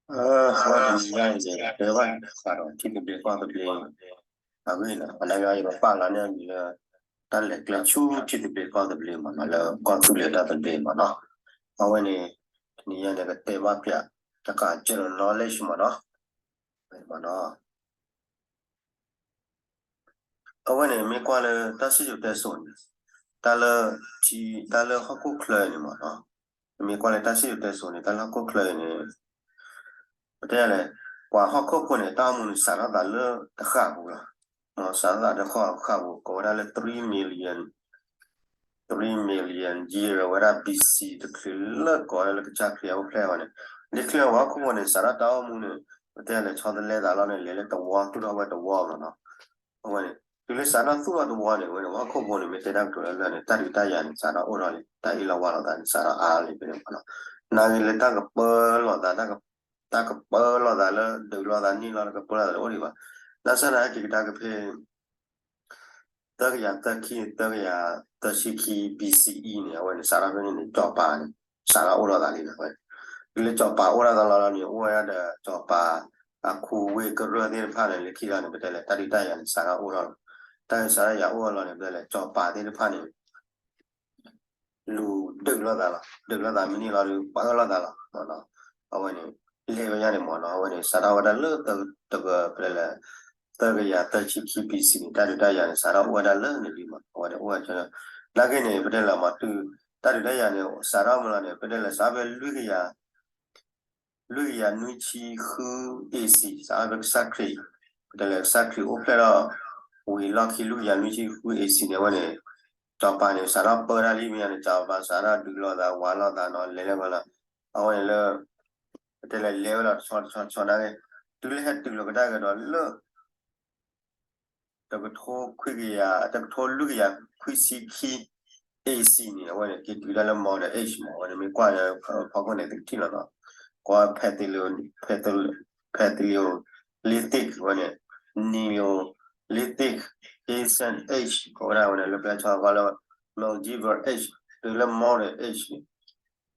အဝဲတနံၤညါအံၤ တဲဘၣ်ဃးဒီးထံသဘျ့ကီၢ်သဘျ့ အဂ့ၢ်န့ၣ် ပနၢ်ယီယပာ်လီၤန့ၢ်အမံၤလၢ တၢ်လဲၤကျဲဆူထံသဘျ့ကီၢ်သဘျ့မ့ၢ်နီၤ လၢကီၢ်သူလ့ၤတၢ်သဘျ့မ့ၢ်နီၤ. အဝဲန့ၣ် တနံၤညါန့ၣ် ကတဲဘၣ်ပျး တကး general knowledge မ့ၢ်နီၤ မ့ၢ်နီၤ အဝဲန့ၣ် မ့ၢ်ကွၢ်လၢတၢ်စံၣ်စိၤတဲစိၤန့ၣ် တၢ်လၢ တၢ်လၢဟီၣ်ခိၣ်ချၢအံၤန့ၣ်မ့ၢ်နီၤ မ့ၢ်ကွၢ်လၢတၢ်စံၣ်စိၤတဲစိၤန့ၣ် တၢ်လၢဟီၣ်ခိၣ်ချၢအံၤန့ၣ် ပတဲလဲၣ် ပှၤဟီၣ်ခိၣ်ဖိန့ၣ် တၢ်အိၣ်မူန့ၣ် စးထီၣ်သးလၢတဃၣ်ပူၤလီၤ. စးထီၣ်သးတဃၣ်ပူၤ ကိးဝဲဒၣ်လၢ three million three million year ဝဲဒၣ် B C တချုးလၢကိးဝဲဒၣ်လၢကစၢ်ခရံာ်အအိၣ်ဖျဲၣ်အီၤန့ၣ် လၢချၢပှၤဟီၣ်ခိၣ်ဖိန့ၣ် စးထီၣ်တၢ်အိၣ်မူန့ၣ် ပတဲလဲၣ် ဆီတလဲသးလီၤန့ၣ် လဲၤလၢတဝီ သူၣ်ထီၣ်ဝဲတဝီမ့ၢ်နီၤ အဝဲန့ၣ် တုၤလၢစးထီၣ်သူၣ်ထီၣ်တဝီန့ၣ် အဝဲန့ၣ် ပှၤဟီၣ်ခိၣ်ဖိန့ၣ် မ့ၢ်တဲတၢ်ကတိၤလၢလၢာ်န့ၣ် တၢ်ဒုးတၢ်ယၤန့ၣ် စးထီၣ်အိၣ်ထီၣ်လံ တၢ်အ့ၣ်လိာ်ဝါလိာ်သးန့ၣ် စးထီၣ်အါလံဖဲန့ၣ်မ့ၢ်နီၤ နာ်က့လၢတၢ်ကပၢလီၤသး တၢ်ကပၢလီၤသးလၢ ဒုးလိာ်သးန့ၢ်လီၤ ကပၢလီၤသးတအိၣ်ဒံးဘၣ် ဘၣ်ဆၣ်သနာ်က့ကဒါက့ၤဖဲ သၢကယၤသၢခံ သၢကယၤသၢဆံခံ B C E န့ၣ် အဝဲန့ၣ် စးထီၣ်ဖဲန့ၣ်န့ၣ် စီၤပၤန့ၣ် စးထီၣ်အိၣ်ထီၣ်သးလံနီၤ ဝဲ တုၤလၢစီၤပၤအိၣ်ထီၣ်သးလီၤလီၤန့ၣ် အိၣ်ဝဲဒၣ်ဒီးစီၤပၤ အခူဝ့ၢ်ကရၢၢ်သ့ၣ်တဖၣ်န့ၣ် လၢခံလီၤန့ၣ် ပတဲလဲၣ် တၢ်ဒုးတၢ်ယၤန့ၣ် စးထီၣ်အိၣ်ထီၣ်လီၤ တၢ်ဒုးစးထီၣ်ယၤအိၣ်ထီၣ်လီၤန့ၣ် ပတဲလဲၣ် စီၤပၤသ့ၣ်တဖၣ်န့ၣ် လူၤဒုးလိာ်သးလီၤ ဒုးလိာ်သးမ့ၢ်န့ၢ်လီၤဒီး ပၢလီၤသးလီၤ အဝဲန့ၣ် လဲၤဝဲညါန့ၣ်မ့ၢ်နီၤ အဝဲန့ၣ် စးထီၣ်ဝဲဒၣ်လၢ တကပတဲလဲၣ် သၢကယၤသၢဆံခံ B C န့ၣ် တၢ်ဒုးတၢ်ယၤန့ၣ် စးထီၣ်အိၣ်ဝဲဒၣ်လၢန့ၣ်လံမ့ၢ် အဝဲန့ၣ် အိၣ်ဝဲ နာ်က့န့ၣ် ပတဲလဲၣ်မ့ၢ် တုၤ တၢ်ဒုးတၢ်ယၤန့ၣ် စးထီၣ်မ့ၢ်လီၤန့ၣ် ပတဲလဲၣ် စးထီၣ်ဖဲလွံၢ်ကယၤ လွံၢ်ကယၤနွံဆံဃု A C စးထီၣ်ဖဲကစၢ်ခရံာ် ပတဲလဲၣ် ကစၢ်ခရံာ်အိၣ်ဖျဲၣ်ထီၣ် ဝံၤလီၢ်ခံ လွံၢ်ကယၤနွံဆံဃု A C န့ၣ် အဝဲန့ၣ် စီၤပၤန့ၣ် စးထီၣ်ပၢတၢ်လံမ့ၢ်န့ၣ် စီၤပၤစးထီၣ်ဒုးလိာ်သး ဝးလိာ်သးနီၤ လဲၤလဲၤဝဲလီၤ အဝဲန့ၣ်လၢ ပတဲလဲၣ် လဲၤဝဲလီၤတဆီတဆီတဆီနာ်က့ တုၤလၢဟဲတုၤလီၤကဒါက့ၤဒီးလၢ တကထိခွံကယၤ တကထိလွံၢ်ကယၤခွံဆံခံ A C န့ၣ် အဝဲန့ၣ် က့ၤတုၤဒၣ်လၢ Modern Age မ့ၢ် အဝဲန့ၣ် မ့ၢ်ကွၢ်လၢဖီခိၣ်န့ၣ် သုကထံၣ်လီၤနီၤ ကွၢ် Paleolithic ဝဲန့ၣ် Neolithic ဝဲန့ၣ် Neolithic Ancient Age ကိးဝဲဒၣ်ဝဲန့ၣ် လၢပျၢၤဆီကွၢ်လၢ Medieval Age တုၤလၢ Modern Age န့ၣ်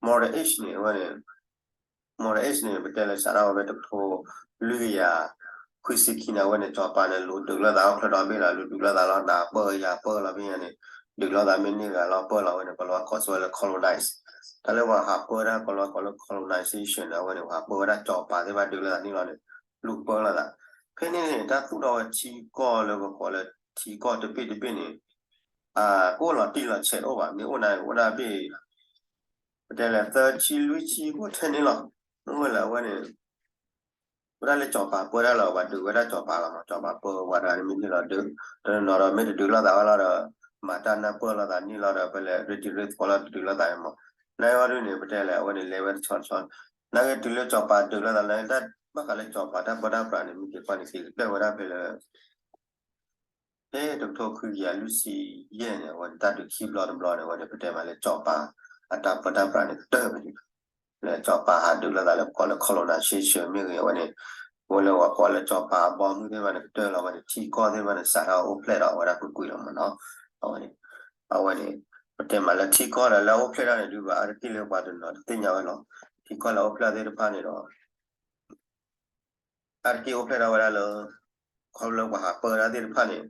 Modern Age န့ၣ် အဝဲန့ၣ် Modern Age န့ၣ် ပတဲလၢစးထီၣ်ဝဲဖဲတကထိ လွံၢ်ကယၤ ခွံဆံခံန့ၣ် အဝဲန့ၣ် စီၤပၤန့ၣ် လူၤဒုးလိာ်သးအိၣ်ဖျဲၣ်ဒီးဘ့ၣ်လီၤ လူၤဒုးလိာ်သးလီၤ နးပၢၢ်ယၤပၢၢ်လီၤဖဲညါန့ၣ် ဒုးလိာ်သးမ့ၢ်န့ၢ်ဂၤလီၤပၢၢ်လီၤဝဲန့ၣ် ကလီၤဝါကိးဆၢဝဲလၢ colonize တၢ်လၢပှၤဟးပၢတၢ်ကလီၤကိးလၢ colonization န့ၣ် အဝဲန့ၣ် ပှၤဟးပၢဝဲဒၣ်စီၤပၤသ့ၣ်တဖၣ်ဒုးလိာ်သးန့ၣ်လီၤန့ၣ် လူၤပၢလိာ်သး ဖဲန့ၣ်န့ၣ် တၢ်သူၣ်ထီၣ်ဝဲထံကီၢ်လၢပကိးလၢထံကီၢ်တဘ့ၣ်တဘ့ၣ်န့ၣ် ကအိၣ်လီၤတံၢ်လီၤဆဲးတအိၣ်ဘၣ် မ့ၢ်အိၣ်နၤအိၣ်ဒၣ်ဘ့ၣ် ပတဲလဲၣ် သၢဆံလွံၢ်ဆံအိၣ်ထဲန့ၣ်လီၤ. မ့ၢ်ဝဲလၢအဝဲန့ၣ် ဝဲဒၣ်လၢစီၤပၤပၢတၢ်လီၤ ပှၤဒုးဝဲဒၣ်စီၤပၤလီၤမး စီၤပၤပၢဝဲဒၣ်န့ၣ်မ့ၢ်န့ၢ်လီၤ ဒုး တနီၤဒီးမ့ၢ်တဒုးလိာ်သးဝဲလီၤဒီး မၤတၢ်နၢ်ပၢၢ်လိာ်သးန့ၣ်လီၤဒီး ဖဲလဲၣ် ရ့တံၤရ့သီလီၤတဒုးလိာ်သးန့ၣ်မး နဝဲဒၣ်န့ၣ် ပတဲလဲၣ် အဝဲန့ၣ်လဲၤဝဲတဆီတဆီ နာ်က့တုၤလၢစီၤပၤဒုးလိာ်သးလၢ တၢ်ဘၣ်ဃးလၢစီၤပၤတၢ်ပၢတၢ်ပြးန့ၣ် မ့ၢ်က့ၤကွၢ်န့ၣ် က့ၤကတၢၢ်ဝဲဒၣ်ဖဲလၢ ဖဲတကထိခွံကယၤလွံၢ်ဆံယဲၢ်န့ၣ် အဝဲန့ၣ် တၢ်ဒုးခံဘျီတဘျီန့ၣ် အဝဲန့ၣ် ပတဲမးလၢစီၤပၤအတၢ်ပၢတၢ်ပြးန့ၣ် ကတၢၢ်ဝဲန့ၣ်လီၤ. လၢစီၤပၤဟးဒုးလိာ်သးလၢပကိးလၢ colonization မ့ၢ်ဂ့ၤ အဝဲန့ၣ် အဝဲလၢပှၤကိးလၢစီၤပၤအဘီမုၢ်သ့ၣ်တဖၣ်န့ၣ် ကတၢၢ်လီၤဝဲန့ၣ် ထံကီၢ်သ့ၣ်တဖၣ်န့ၣ် စးထီၣ်အိၣ်ဖျဲၣ်ဒီးအဝဲဒၣ်ကွ့ၢ်ကွ့ၢ်လီၤမးနီၤ. အဝဲန့ၣ် အဝဲန့ၣ် ပတဲမးလၢထံကီၢ်ဒီးလၢအအိၣ်ဖျဲၣ်ထီၣ်န့ၣ် ဒုးဘၣ်အါတက့ၢ်လၢပှၤတနီၤတသ့ၣ်ညါဝဲလီၤ. ထံကီၢ်လၢအအိၣ်ဖျဲၣ်ထီၣ်သ့ၣ်တဖၣ်န့ၣ်ဒီး အါတက့ၢ်အိၣ်ဖျဲၣ်ထီၣ်ဝဲဒၣ်လၢ ခီဖျိလၢပှၤဟးပၢတၢ်သ့ၣ်တဖၣ်န့ၣ်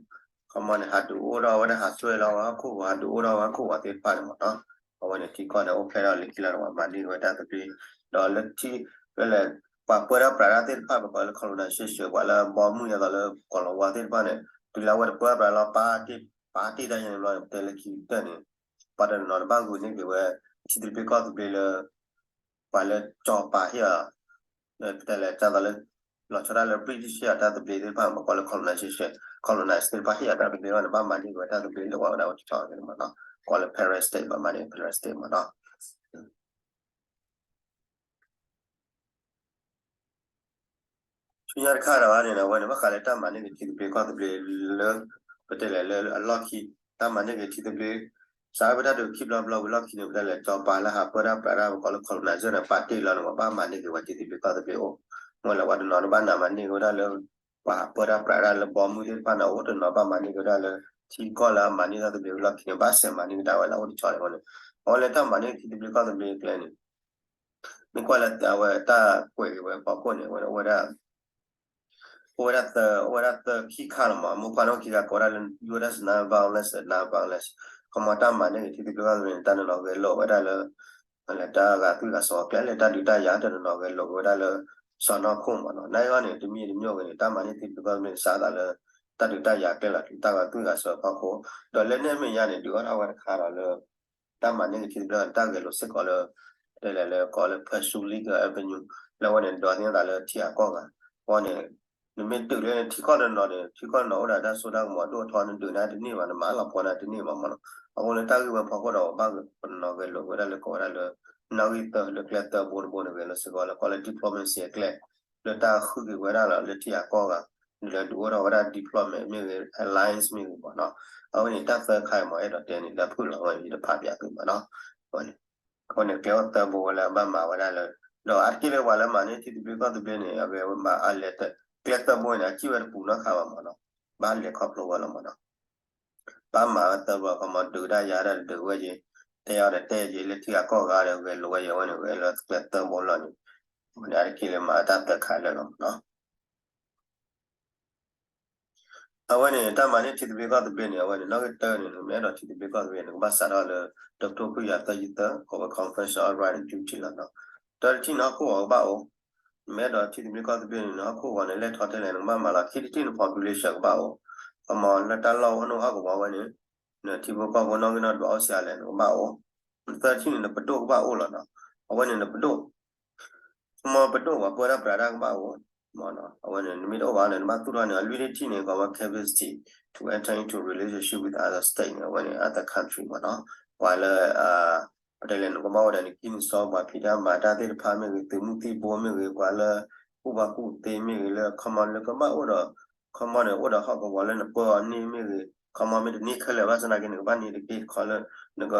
ခီမီန့ၣ် ဟးဒုးအိၣ်ထီၣ်ဝဲဒၣ် ဟးစွဲလီၤဝဲဟီၣ်ခိၣ်ဂီၤ ဟးဒုးအိၣ်ထီၣ်ဝဲဟီၣ်ခိၣ်ဂီၤသ့ၣ်တဖၣ်န့ၣ်မးနီၤ. အဝဲန့ၣ်ထံကီၢ်န့ၣ်အိၣ်ဖျဲၣ်ထီၣ်လၢခံလီၤဒီးပှၤမၤန့ၢ်က့ၤဝဲတၢ်သဘျ့ ဒီးလၢထံ ဖဲလဲၣ် ပှၤပၢတၢ်ပြးတၢ်သ့ၣ်တဖၣ် ပကိးလၢ colonization ပှၤလၢအဘီမုၢ်ဒ်သိးလၢကီၤလၤဝါသ့ၣ်တဖၣ်န့ၣ် တုၤလၢအဝဲတပၢတၢ်ပြးလီၤ ပာ်တ့ၢ် ပာ်တ့ၢ်တၢ်ယဲန့ၣ်ဘျီန့ၣ် ပတဲလၢခံကတၢၢ်န့ၣ် ပှၤတနီၤနီၤတဘၣ်ဂုာ်န့ၢ်က့ၤဝဲ ထံသဘျ့ကီၢ်သဘျ့လၢ ပှၤလၢစီၤပၤဟ့ၣ်အီၤ ပတဲလဲၣ် ဒ်သိးလၢ လီၤဆီဒၣ်လၢ British ဟ့ၣ်အီၤတၢ်သဘျ့သ့ၣ်တဖၣ် ပကိးလၢ colonization colonize သ့ၣ်တဖၣ်ဟ့ၣ်အီၤတၢ်သဘျ့ဘၣ်န့ၣ် ဘၣ်မၤန့ၢ်က့ၤဝဲတၢ်သဘျ့လၢပှၤဝဲဒၣ်အိၣ်တဆီးန့ၣ်မးနီၤ ကိးလၢ Pyrrhic state ဘၣ်မၤန့ၢ် Pyrrhic state မးနီၤ. ဆူညါတခါဒီးန့ၣ် အဝဲန့ၣ် ဘၣ်ဃးလၢတၢ်မၤန့ၢ်က့ၤထံသဘျ့ကီၢ်သဘျ့လၢ ပတဲလဲၣ်လၢအလီၢ်ခံ တၢ်မၤန့ၢ်က့ၤထံသဘျ့ စးဖဲတၢ်ဒုးခံဘျီတဘျီဝံၤလီၢ်ခံန့ၣ် ပတဲလဲၣ် စီၤပၤလၢဟးပၢတၢ်ပြးတၢ် ပကိးလၢ colonizer န့ၣ် ပာ်တ့ၢ်လီၤန့ၣ် ပှၤဘၣ်မၤန့ၢ်က့ၤဝဲထံသဘျ့ကီၢ်သဘျ့အိၣ် မ့ၢ်လၢပှၤတနီၤတဘၣ်နးမၤန့ၢ်က့ၤဝဲဒၣ်လၢ ပှၤဟးပၢတၢ်ပြးတၢ်လၢဘီမုၢ်သ့ၣ်တဖၣ်န့ၣ် အိၣ်တနီၤဘၣ်မၤန့ၢ်က့ၤဝဲဒၣ်လၢ ထံကီၢ်လၢအမၤန့ၢ်တၢ်သဘျ့ဝံၤလီၢ်ခံန့ၣ် ဘၣ်ဆဲးမၤန့ၢ်က့ၤဒၣ်ဝဲလၢအအိၣ်တဆီးန့ၣ်အဃိန့ၣ် အဝဲလၢတၢ်မၤန့ၢ်ထံသဘျ့ကီၢ်သဘျ့အကျဲန့ၣ် မ့ၢ်ကွၢ်လၢအဝဲတၢ်ကွဲးက့ၤဝဲအဖီခိၣ်န့ၣ် အဝဲဒၣ် အိၣ်ဝဲဒၣ်သၢ အိၣ်ဝဲဒၣ်သၢခံခါလီၤမး, မိၢ်ပှၢ်နီၣ်ခံဂၤကိးဝဲဒၣ်လၢ U S non-violence, non-violence, ခီမီတၢ်မၤန့ၢ်ဂ့ၤထံသဘျ့ကီၢ်သဘျ့န့ၣ် တၢ်နီၢ်နီၢ်ဂဲၤလိာ်ဝဲဒၣ်လၢ လၢတၢ်ဂာ်သွံၣ်ဂာ်စီၤကျဲ လၢတၢ်ဒုးတၢ်ယၤ တနီၤနီၤဂဲၤလိာ်ဝဲဒၣ်လၢ စီၤနီၢ်ခိၣ်မးနီၤ, နာ်ဂ့ၤန့ၣ် တမံၤတမံၤဂ့ၤန့ၣ် တၢ်မၤန့ၢ်ထံသဘျ့ကီၢ်သဘျ့န့ၣ် စးသးလၢ တၢ်ဒုးတၢ်ယၤကျဲလီၤ တၢ်ဂာ်သွံၣ်ဂာ်စီၤအဖီခိၣ်, ဒီးလၢန့ၣ်အမဲာ်ညါန့ၣ် ဒုးအိၣ်ထီၣ်ဝဲတခါဒီးလၢ တၢ်မၤန့ၢ်ဂ့ၤထံသဘျ့ တၢ်ဂဲၤလိာ်စ့ၢ်ကီးလၢ တဲလဲၣ်လၢကိးလၢ pursue legal avenue လၢအဝဲန့ၣ် ဒွးသ့ၣ်ညါသးလၢထံဂၤကီၢ်ဂၤ, အဃိန့ၣ် နမ့ၢ်ဒုးလၢထံကီၢ်တနီၤန့ၣ် ထံကီၢ်တနီၤအိၣ်ဒီးတၢ်စိတၢ်ကမီၤဒိၣ်ထီ နဒုးန့ၢ်တန့ၢ်ဘၣ် နမၤလီၤပှီၤန့ၢ်တန့ၢ်ဘၣ်မးနီၤ, အဃိလၢတၢ်ဂ့ၢ်ဝဲဖီခိၣ်ဒီး ပဘၣ်ပနီၣ်ဂဲၤလိာ်ဝဲဒၣ်လၢကိးဝဲဒၣ်လၢ နီၣ်ဂံၢ်သၢလၢကျဲသၢဘိတဘိန့ၣ် ဂဲၤလိာ်စ့ၢ်ကီးလၢကိးလၢ diplomacy အကျဲ လၢတၢ်ဃုက့ၤဝဲဒၣ်လီၤလၢထံဂၤကီၢ်ဂၤ ဒုးလၢဒုးအိၣ်ထီၣ်ဝဲဒၣ် diplomat မ့ၢ်ဂ့ၤ alliance မ့ၢ်ဂ့ၤမးနီၤ, အဝဲန့ၣ်တၢ်သၢခါအံၤမး အဲၣ်ဒိးတဲန့ၣ် လၢဖုၣ်လီၤဝဲန့ၣ် ယတဖးပၠးသုမးနီၤ, အဃိန့ၣ် ကျဲအိၣ်သၢဘိဝဲလၢအဘၣ်မၤဝဲဒၣ်လၢ ဒီးအါတက့ၢ်လၢပှၤလၢမၤန့ၢ်ထံသဘျ့ကီၢ်သဘျ့န့ၣ် အဂ့ၤမးအလဲၤ ကျဲသၢဘိန့ၣ် အစံၣ်ဝဲတပူၤနီတခါဘၣ်မးနီၤ, ဘၣ်လဲၤခီဖျိဝဲလီၤမးနီၤ, ဘၣ်မၤဝဲသၢဘိခီမး ဒုးတၢ်ယၤဒီးဒုးဝဲယ့ၤ, တဲအီၤဒီးတဲယ့ၤ လၢထံဂၤကီၢ်ဂၤဒီးဂဲၤလိာ်ဝဲယ့ၤ အဝဲန့ၣ် ဂဲၤလၢကျဲသၢဘိလီၤန့ၣ်, အဝဲန့ၣ်အါတက့ၢ်လၢမၤတၢ်သၢခါလၢာ်လီၤမးနီၤ. အဝဲန့ၣ် တၢ်မၤန့ၢ်ထံသဘျ့ကီၢ်သဘျ့န့ၣ် အဝဲန့ၣ် နီၣ်ဂံၢ်တၢန့ၣ် နမ့ၢ်အဲၣ်ဒိးထံသဘျ့ကီၢ်သဘျ့ နကဘၣ်စးထီၣ်လၢ တကထိခွံကယၤသၢဆံသၢ ကိးဝဲ Convention on Right and Duty လီၤနီၤ. တၢတထံၣ်န့ၣ် ဟီၣ်ခိၣ်ဂီၤကဘၣ်အိၣ်, နမ့ၢ်အဲၣ်ဒိးထံသဘျ့ကီၢ်သဘျ့န့ၣ် နဟီၣ်ခိၣ်ဂီၤန့ၣ် လဲၢ်ထီၣ်ထဲလဲၣ် နကဘၣ်မၤလီၤ. ခံထံၣ်န့ၣ် population ကဘၣ်အိၣ်, ခီမီလၢတၢ်လီၢ်ဝဲန့ၣ်ဟီၣ်ကဝီၤဝဲန့ၣ် နထံဖိကီၢ်ဖိနီၣ်ဂံၢ်နီၣ်ဒွးအိၣ်ဆံးအါလဲၣ် နကဘၣ်အိၣ်, သၢထံၣ်န့ၣ် နပဒိၣ်ကဘၣ်အိၣ်လီၤနီၤ. အဝဲန့ၣ်နပဒိၣ် ခီမီပဒိၣ်ပှၤပၢတၢ်ပြးတၢ်ကဘၣ်အိၣ်, အဝဲန့ၣ် နမ့ၢ်တအိၣ်ဘၣ်န့ၣ် နဘၣ်သူၣ်ထီၣ်န့ၣ် အလွံၢ်ထံၣ်န့ၣ် ကိးဝဲ capacity to enter into relationship with other state န့ၣ် အဝဲန့ၣ် other country မးနီၤ. ပှၤလၢ ပတဲလဲၣ် နကဘၣ်အိၣ်ဒီးနကံၢ်နစီ ပှၤဖံးတၢ်မၤတၢ်သ့ၣ်တဖၣ်မ့ၢ်ဂ့ၤ သုးမုၢ်သံၣ်ဘိမ့ၢ်ဂ့ၤ ပှၤလၢ ကူၣ်ဘၣ်ကူၣ်သ့မ့ၢ်ဂ့ၤလၢ ခီမီလၢကဘၣ်အိၣ်ဒီး ခီမီန့ၣ် အိၣ်ဒီးဟီၣ်ကဝီၤလၢနပၢအီၤန့ၢ်မ့ၢ်ဂ့ၤ ခီမီမ့ၢ်တန့ၢ်ခဲလၢာ် ဘၣ်ဆၣ်သနာ်က့ နကဘၣ်န့ၢ်တက့ၢ်တခီလၢ နက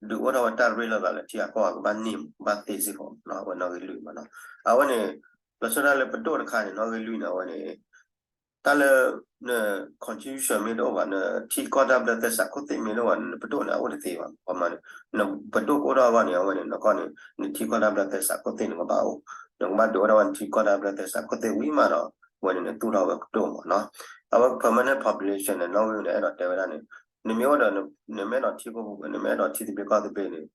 ဒုးအိၣ်ထီၣ်ဝဲတၢ်ရ့လိာ်သးလၢထံဂၤကီၢ်ဂၤကဘၣ်န့ၢ် ကဘၣ်သ့စ့ၢ်ကီး အဝဲနီၣ်ဂံၢ်လွံၢ်မးနီၤ. အဝဲန့ၣ် လီၤဆီဒၣ်လၢပဒိၣ်တခါန့ၣ် နီၣ်ဂံၢ်လွံၢ်န့ၣ် အဝဲန့ၣ် တၢ်လၢ န constitution မ့ၢ်တအိၣ်ဘၣ် နထံကီၢ်တၢ်ဘျၢသဲစးခိၣ်သ့ၣ်မ့ၢ်တအိၣ်ဘၣ် နပဒိၣ်န့ၣ် အအိၣ်တသ့ဘၣ်. ပဒိၣ်ကအိၣ်ထီၣ်အဂီၢ်န့ၣ် အဝဲန့ၣ် နကီၢ်န့ၣ် နထံကီၢ်တၢ်ဘျၢသဲစးခိၣ်သ့ၣ်နကဘၣ်အိၣ်, နကဘၣ်ဒုးအိၣ်ထီၣ်ဝဲနထံကီၢ်တၢ်ဘျၢသဲစးခိၣ်သ့ၣ်ဝံၤမးဒီး အဝဲန့ၣ်နသူၣ်ထီၣ်ဝဲပဒိၣ်မးနီၤ. အဝဲ permanent population န့ၣ် နီၣ်ဂံၢ်န့ၣ် အဲၣ်ဒိးတဲဝဲဒၣ်န့ၣ် နမ့ၢ်အိၣ်ဒီး နမ့ၢ်အဲၣ်ဒိးထံဖိ နမ့ၢ်အဲၣ်ဒိးထံသဘျ့ကီၢ်သဘျ့န့ၣ်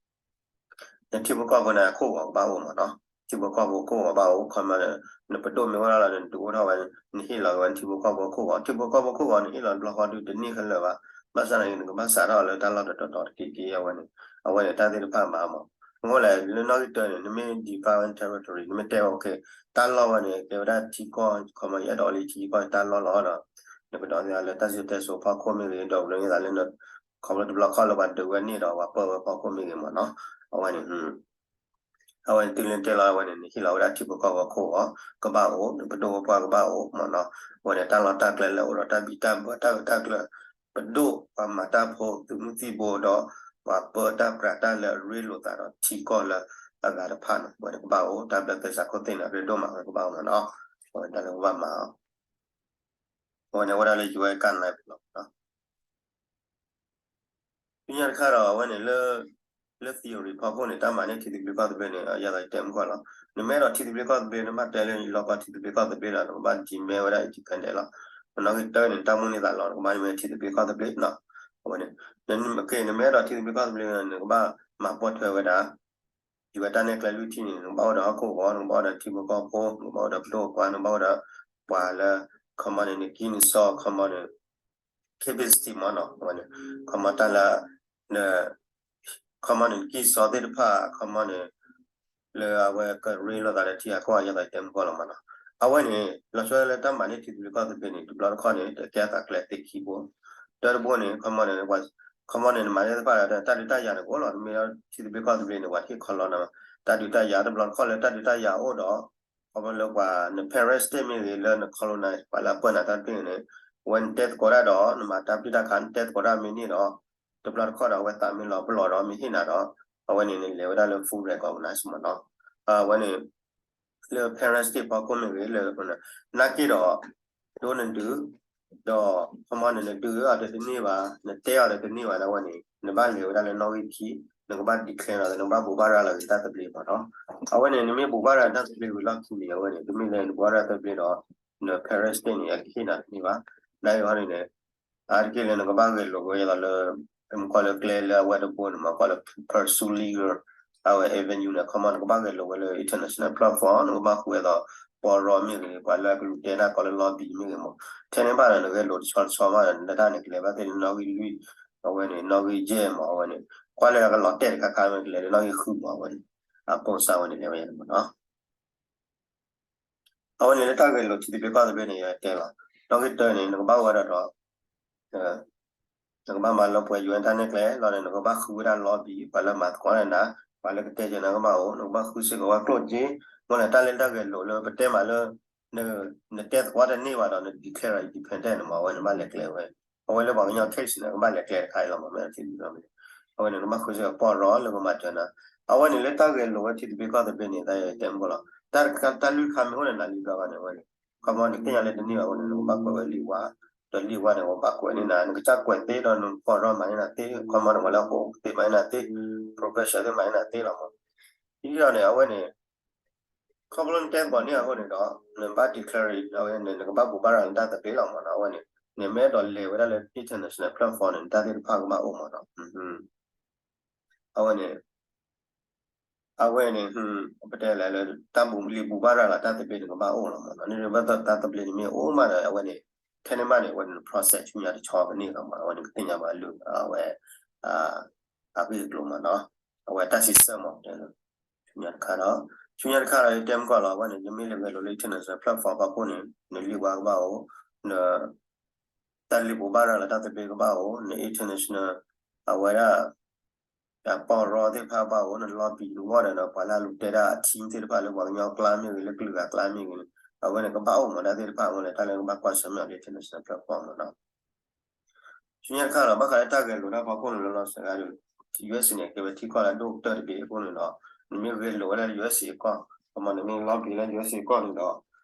နထံဖိကီၢ်ဖိန့ၣ် အခိၣ်ဂီၤကဘၣ်အိၣ်မးနီၤ. ထံဖိကီၢ်ဖိအခိၣ်ဂီၤဘၣ်အိၣ် ခီမီန့ၣ် နပဒိၣ်မ့ၢ်အိၣ်ဒၣ်လီၤ နဒုးအိၣ်ထီၣ်ဝဲ နဟ့ၣ်လီၤက့ၤဝဲနထံဖိကီၢ်ဖိအခိၣ်ဂီၤ, ထံဖိကီၢ်ဖိအခိၣ်ဂီၤ နဟ့ၣ်လီၤတဘျီဃီဒုးတန့ၢ်ခဲလၢာ်ဘၣ်. ဘၣ်ဆၣ်သနာ်က့ နကဘၣ်စးထီၣ်လၢတၢ်လီၢ်တတီၤတီၤတက့ၢ်က့ၢ် အဝဲန့ၣ် အဝဲန့ၣ်တၢ်သ့ၣ်တဖၣ်မၤမး. အဃိလဲၣ် လၢနီၣ်ဂံၢ်တၢန့ၣ် နမ့ၢ် define territory နမ့ၢ်တဲဝဲ okay တၢ်လီၢ်ဝဲန့ၣ် ကဲဝဲဒၣ်ထံကီၢ် ခီမီ ယအဲၣ်ဒိးလၢထံကီၢ်တၢ်လီၢ်လီၤဒီး နကဒိးသ့လၢတၢ်စံၣ်စိၤတဲစိၤဖီခိၣ်မ့ၢ်ဂ့ၤ ဒီးပလၢန့ၣ်သးလၢ ခီဖျိတဘျီခီၣ်လၢပှၤဒုးဝဲန့ၢ်ဒီးပှၤပၢဝဲဖီခိၣ်မ့ၢ်ဂ့ၤမးနီၤ. အဝဲန့ၣ် အဝဲန့ၣ်တုၤလၢတဲလီၤအဝဲန့ၣ် နဟ့ၣ်လီၤဝဲဒၣ်ထံဖိကီၢ်ဖိအခိၣ်ဂီၤကဘၣ်အိၣ် နပဒိၣ်ပပှၢ်ကဘၣ်အိၣ်မးနီၤ. အဝဲန့ၣ်တၢ်လီၢ်တၢ်ကျဲလၢအိၣ်ဒီးတၢ်ဘံၣ်တၢ်ဘၢတၢ်ဂ့ၢ်တၢ်ကျိၤ ပဒိၣ်ပှၤမၤတၢ်ဖိသုးမုၢ်သံၣ်ဘိဒီး ပှၤပၢတၢ်ပြးတၢ်လၢအရ့လိာ်သးဒီးထံကီၢ်လၢအဂၤတဖၣ်န့ၣ် အဝဲန့ၣ်ကဘၣ်အိၣ် တၢ်ဘျၢသဲစးခိၣ်သ့ၣ်န့ၣ် အရ့ဒိၣ်မးဝဲကဘၣ်အိၣ်မးနီၤ. အဝဲန့ၣ်တၢ်လၢပဘၣ်မၤအီၤ အဝဲန့ၣ်ဝဲဒၣ်လၢ ယူၤအဲၣ် ကၣ်နၣ်လီၤ ဆူညါတခါဒီး အဝဲန့ၣ်လၢ လၢ theory ဖီခိၣ်န့ၣ် တၢ်မၤန့ၢ်ထံသဘျ့ကီၢ်သဘျ့န့ၣ် ယသးတဲမုၢ်ကီၢ်လီၤ. နမ့ၢ်အဲၣ်ဒိးထံသဘျ့ကီၢ်သဘျ့ နဘၣ်တဲလၢလီၢ်ကီၢ်ထံသဘျ့ကီၢ်သဘျ့ဒီး နကဘၣ် demand ဝဲဒၣ် independent လီၤ. နီၣ်ဂံၢ်တၢန့ၣ် တၢ်မုၢ်န့ၢ်သးလီၤ နကဘၣ်မ့ၢ်ထံသဘျ့ကီၢ်သဘျ့နီၤ. အဝဲန့ၣ် နမ့ၢ်အဲၣ်ဒိးထံသဘျ့ကီၢ်သဘျ့ နကဘၣ်မၤပိာ်ထွဲဝဲဒၣ် ယဝဲတၢ်နဲၣ်ကျဲလွံၢ်ထံၣ်န့ၣ် နကဘၣ်အိၣ်ဒီးဟီၣ်ခိၣ်ဂီၤ နကဘၣ်အိၣ်ဒီးထံဖိကီၢ်ဖိ နကဘၣ်အိၣ်ဒီးပဒိၣ်ပပှၢ် နကဘၣ်အိၣ်ဒီးပှၤလၢ ခီမီန့ၣ် နကံၢ်နစီ ခီမီန့ၣ် capacity မးနီၤ အဝဲန့ၣ် ခီမီတၢ်လၢ ခီမီန့ၣ် နကံၢ်စီသ့ၣ်တဖၣ် ခီမီန့ၣ် လၢအဝဲကရ့လိာ်သးလၢထံဂၤကီၢ်ဂၤ ယသးတဲမုၢ်ကီၢ်လီၤမးနီၤ. အဝဲန့ၣ် လီၤဆီလၢတၢ်မၤန့ၢ်ထံသဘျ့ကီၢ်သဘျ့န့ၣ် တဘျီတခီၣ်န့ၣ် တကဲအသးကျဲသ့ခံဘိ တၢတဘိန့ၣ် ခီမီန့ၣ် ခီမီန့ၣ် နမၤသ့ၣ်တဖၣ်ဒီး တၢ်ဒုးတၢ်ယၤန့ၣ် ကအိၣ်လီၤ နမ့ၢ်ထံသဘျ့ကီၢ်သဘျ့န့ၣ် ပှၤဟ့ၣ်ခီလီၤနၤ တၢ်ဒုးတၢ်ယၤတဘျီတခီၣ်လၢတၢ်ဒုးတၢ်ယၤအိၣ်ဒီး ခီဖျိလၢပှၤ န parent state မ့ၢ်ဂ့ၤ လၢန colonize ပှၤလၢအပၢနၤတၢ်တဘ့ၣ်န့ၣ် အဝဲနတဲသကိးတၢ်ဒီး နမၤတၢ်ပျံၤတၢ်ခး နတဲသကိးတၢ်မ့ၢ်န့ၢ်ဒီး တဘျီတခီၣ်ဒီး အဝဲသးမ့ၢ်လီၤပလီၢ်ဒီး မ့ၢ်ဟ့ၣ်နၤဒီး အဝဲန့ၣ် နလဲၤဝဲဒၣ်လၢ full recognize မးနီၤ. အဝဲန့ၣ် လၢ parent state ဖီခိၣ်မ့ၢ်ဂ့ၤ လၢ နာ်က့ဒီး ဒိနဒုး ဒီး ခီမီန့ၣ် နဒုးအီၤဒီးတန့ၢ်ဘၣ် နတဲအီၤဒီးတန့ၢ်ဘၣ် အဝဲန့ၣ် နဘၣ်လဲၤဝဲဒၣ်လၢနီၣ်ဂံၢ်ခံ နကဘၣ် declare လီၤ နကဘၣ်ဘိးဘၣ်ရၤလီၤက့ၤတၢ်သဘျ့မ့ၢ်နီၤ. အဝဲန့ၣ် နမ့ၢ်ဘိးဘၣ်ရၤတၢ်သဘျ့ဝံၤလီၢ်ခံန့ၣ် အဝဲန့ၣ် တမ့ၢ်လၢနဘိးဘၣ်ရၤတၢ်သဘျ့ဒီး န parent state န့ၣ် အကဟ့ၣ်နၤတန့ၢ်ဘၣ်. နာ်က့ဟီန့ၣ်န့ၣ် အါတက့ၢ်လၢနကဘၣ်ဂဲၤလိာ်ဝဲဒ်သိးလၢ မ့ၢ်ကွၢ်လၢကျဲလၢအဝဲတဘိန့ၣ် မ့ၢ်ကွၢ်လၢ pursue legal အဝဲ avenue န့ၣ် ခီမီ နကဘၣ်ဂဲၤလိာ်ဝဲလၢ international platform နကဘၣ်ဃုဝဲဒ်သိး ပီၢ်ရီမ့ၢ်ဂ့ၤ ပှၤလၢအကလူၤတဲနၤကီးလၢ lobby မ့ၢ်ဂ့ၤမး ထဲန့ၣ်ဘၣ်ဒီး နဂဲၤလိာ်တဆီတဆီမးဒီး နတၢ်န့ၣ်ကလဲၤဘၣ်သ့ၣ်လၢနီၣ်ဂံၢ်လွံၢ် အဝဲန့ၣ် နီၣ်ဂံၢ်ယဲၢ်မး အဝဲန့ၣ် ကွၢ်လၢအကလီၤတဲာ်တခါခါမ့ၢ်ကလဲၤလၢနီၣ်ဂံၢ်ဃုမး အဝဲန့ၣ် အပိစါဝဲန့ၣ်လဲၤဝဲန့ၣ်မးနီၤ. အဝဲန့ၣ်လၢတၢ်ဂဲၤလိာ်ထံသဘျ့ကီၢ်သဘျ့န့ၣ် ယတဲလီၤ. နီၣ်ဂံၢ်တၢန့ၣ် နကဘၣ်ဝဲဒၣ်ဒီး နကဘၣ်မၤလၢပှဲၤ ယူၤအၣ် တၢ်နဲၣ်ကျဲလီၤန့ၣ် နကဘၣ်ဃုဝဲဒၣ် lobby ပှၤလၢမၤသကိးန့ၣ်နၤ ပှၤလၢကတဲက့ၤနၤကဘၣ်အိၣ် နကဘၣ်ဃုစ့ၢ်ကီးဝဲကျိၣ်စ့ မ့ၢ်လၢတၢ်လၢတၢ်ဂဲၤလိာ်လၢပတဲမးလၢ နတဲသကိးတန့ၢ်ဘၣ်ဒီး န declare independent န့ၣ်မး အဝဲန့ၣ်ဘၣ်လဲၤကျဲဝဲ အဝဲလၢပှၤကညီ case န့ၣ် ကဘၣ်လဲၤကျဲတခါအံၤလီၤမး မ့ၢ်ထံသဘျ့န့ၣ် အဝဲန့ၣ်နကဘၣ်ဃုစ့ၢ်ကီးပီၢ်ရီလၢကမၤစၢၤနၤ အဝဲန့ၣ်လၢတၢ်ဂဲၤလိာ်ဝဲထံသဘျ့ကီၢ်သဘျ့န့ၣ် တၢ်တဲမ့ၢ်လီၤ တၢ်တခါတၢ်လွံၢ်ခါမ့ၢ်အိၣ်န့ၣ် နၤလံဘျီဘၣ်န့ၣ် အဝဲန့ၣ် ခီမီ နသ့ၣ်ညါလၢတန့ၢ်ဘၣ်အဃိန့ၣ် နကဘၣ်ကွဲးဝဲလံာ်ဝါ ဒီးလံာ်ဝါန့ၣ် ကဘၣ်ကွဲးန့ၢ်နၤ နကစၢ်ကွဲးသ့ဒီးနပီၢ်ရီမၤန့ၢ်နၤသ့ ခီမီ နဝဲလၢအဃိသ့မၤန့ၢ်နၤသ့ profession သ့မၤန့ၢ်နၤသ့လီၤမး ဒ်န့ၣ်ဒီးန့ၣ် အဝဲန့ၣ် ခီဖျိနတဲသကိးန့ၢ်အဃိန့ၣ်ဒီး နဘၣ် declare အဝဲန့ၣ် နကဘၣ်ဘိးဘၣ်ရၤနတၢ်သဘျ့လီၤမးနီၤ အဝဲန့ၣ် နမ့ၢ်အဲၣ်ဒိးလဲၤဝဲဒၣ်လၢ international platform န့ၣ် နတၢ်သ့ၣ်တဖၣ်ကဘၣ်အိၣ်မးနီၤ အဝဲန့ၣ် အဝဲန့ၣ် ပတဲလဲၣ်လၢ တၢ်ဘူးလံာ်ဘိးဘၣ်ရၤလီၤတၢ်သဘျ့န့ၣ်ကဘၣ်အိၣ်လီၤမးနီၤ န့ၣ်ဘၣ်သတးတၢ်သဘျ့န့ၣ်မ့ၢ်အိၣ်မးဒီး အဝဲန့ၣ် ခဲန့ၣ်မးန့ၣ် အဝဲန့ၣ် process ဆူညါတဆီကန့ၢ်လီၤမး အဝဲန့ၣ် ကသ့ၣ်ညါဘၣ်လၢ အဝဲ အဂ့ၢ်အကျိၤမးနီၤ အဝဲတၢ်စံးဆၢမး တဲလၢ ဆူညါတခါဒီး ဆူညါတခါဒီး ယတဲမ့ၢ်ကီးလီၤ အဝဲန့ၣ် နမ့ၢ်လဲၤဂဲၤလိာ်လၢ international platform ဖီခိၣ်န့ၣ် နလံာ်ဝါကဘၣ်အိၣ် န တၢ်လံာ်ဘိးဘၣ်ရၤလီၤတၢ်သဘျ့ကဘၣ်အိၣ် န international အဝဲဒၣ် ပီၢ်ရီသ့ၣ်တဖၣ်ကဘၣ်အိၣ် န lobby တဝီဒီး ပှၤလၢအလူၤတဲဒၣ်အ team သ့ၣ်တဖၣ်လၢပှၤကညီကျါမ့ၢ်ဂ့ၤ လၢကလုာ်ဂၤကျါမ့ၢ်ဂ့ၤ အဝဲန့ၣ်ကဘၣ်အိၣ်မး တၢ်သ့ၣ်တဖၣ်အဝဲန့ၣ် တၢ်လၢကဘၣ်ကွၢ်ဆၢၣ်မဲာ်အီၤလၢ international platform မးနီၤ ဆူညါတခါလီၤ ဘၣ်ဃးလၢတၢ်ဂဲၤလိာ်တၢ်ဖီခိၣ်န့ၣ်လီၤ စှၤဂၤဒီး US န့ၣ် ကဲဝဲထံကီၢ်လၢအဒိၣ်ကတၢၢ်တဘ့ၣ်အဃိန့ၣ်ဒီး နမ့ၢ်ဂဲၤလိာ်ဝဲဒၣ်လၢ US အကီၢ် ခီမီ နမ့ၢ် lobby လၢ US အကီၢ်န့ၣ်ဒီး